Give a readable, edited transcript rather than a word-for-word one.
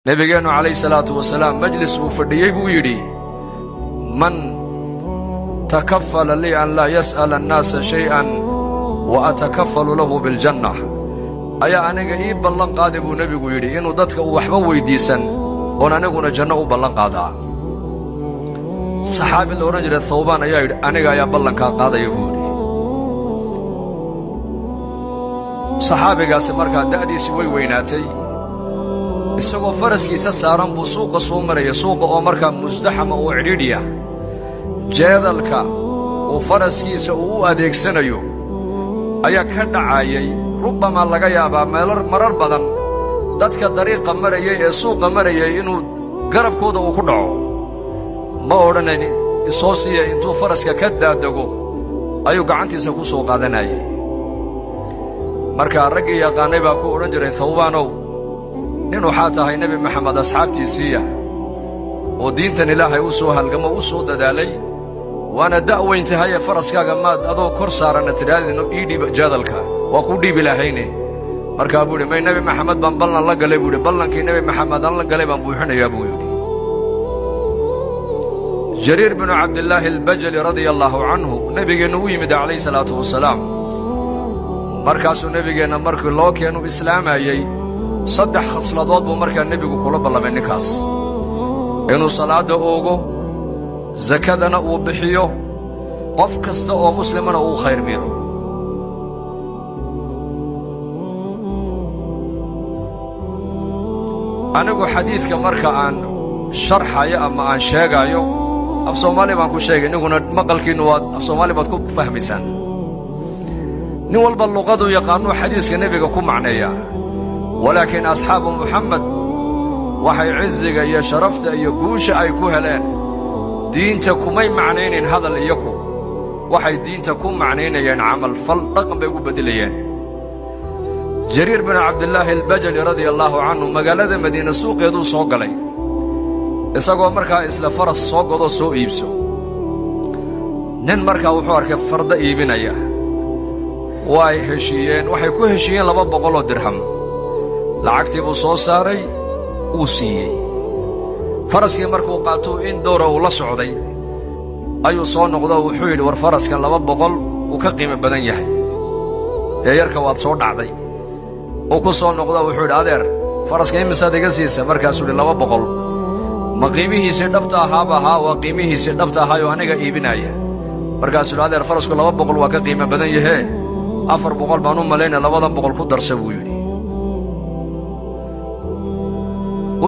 Nebigeennu calayhi salaatu wasalaam majlis uu fadhiyey buu yidhi: "Man takafala lii an laa yas'ala annaasa shay'an wa atakafalu lahu biljanna", ayaa aniga ii ballan qaaday, buu nebigu yidhi, inuu dadka uu waxba weyddiisan oon aniguna janno u ballan qaadaa. Saxaabi la odhan jiray Thawbaan ayaa yidhi: "Aniga ayaa ballankaa qaadaya," buu yidhi. Saxaabigaasi markaa da'diisii way weynaatay. Isagoo faraskiisa saaran buu suuqa soo maraya, suuqa oo markaa musdaxama oo cidhiidhiya. Jeedalka uu faraskiisa uu u adeegsanayo ayaa ka dhacayay. Rubbamaa laga yaabaa meelar marar badan dadka dariiqa marayay ee suuqa marayay inuu garabkooda uu ku dhaco. Ma odhanayn "isoo siiya". Intuu faraska ka daadego ayuu gacantiisa ku soo qaadanayay. Markaa raggii yaqaannay baa ku odhan jiray: "Thawbaanow, nin waxaa tahay Nebi Maxamed asxaabtiisiiya oo diintan Ilaahay u soo halgamo, u soo dadaalay, waana da'weyn tahayee faraskaaga maad adoo kor saaranna tidhaahdino ii dhiib jaadalka, waa kuu dhiibi lahayne." Markaa buu yidhi: "May, Nebi Maxamed baan ballan la galay," buu yidhi. "Ballankii Nebi Maxamed aan la galay baan buuxinayaa," buu yidhi. Jariir binu Cabdillaahi Albajali radia allaahu canhu nebigeennu u yimid calayhi salaatu wasalaam. Markaasuu nebigeenna markii loo keenu islaamayey, saddex khasladood buu markaa nebigu kula ballamay ninkaas: inuu salaadda oogo, sakadana uu bixiyo, qof kasta oo muslimana uu khayr miiro. Anigu xadiidka marka aan sharxayo ama aan sheegaayo, af Soomaali baan ku sheegay, iniguna maqalkiinnu waad af Soomaali baad ku fahmaysaan. Nin walba luqaduu yaqaanuu xadiiska nebiga ku macneeyaa, walaakiin asxaabu Muxamed waxay cisiga iyo sharafta iyo guusha ay ku heleen diinta kumay macnaynayn hadal iyaku, waxay diinta ku macnaynayeen camal fal, dhaqan bay ugu beddelayeen. Jariir binu Cabdillaahi Albajali radia allaahu canhu magaalada Madiine suuqeeduu soo galay, isagoo markaa isla faras soo godoo soo iibso. Nin markaa wuxuu arkay farda iibinaya. Way heshiiyeen, waxay ku heshiiyeen 200 dirham. Lacagtii buu soo saaray, wuu siiyey. Faraskii markuu qaatuu in dowra uu la socday ayuu soo noqdo. Wuxuu yidhi: "War, faraskan 200 wuu ka qiimo badan yahay ee yarka waad soo dhacday." Uu ku soo noqdo, wuxuu yidhi: "Adeer, faraska imisaad iga siisa?" Markaasuu yidhi: "200." "Ma qiimihiisii dhabta ahaaba?" "Haa, waa qiimihiisii dhabta ahaayoo aniga iibinaya." Markaasuu yidhi: "Adeer, farasku 200 waa ka qiimo badan yahee, 400 baan u malaynaya, labadan boqol ku darsa," buu yidhi.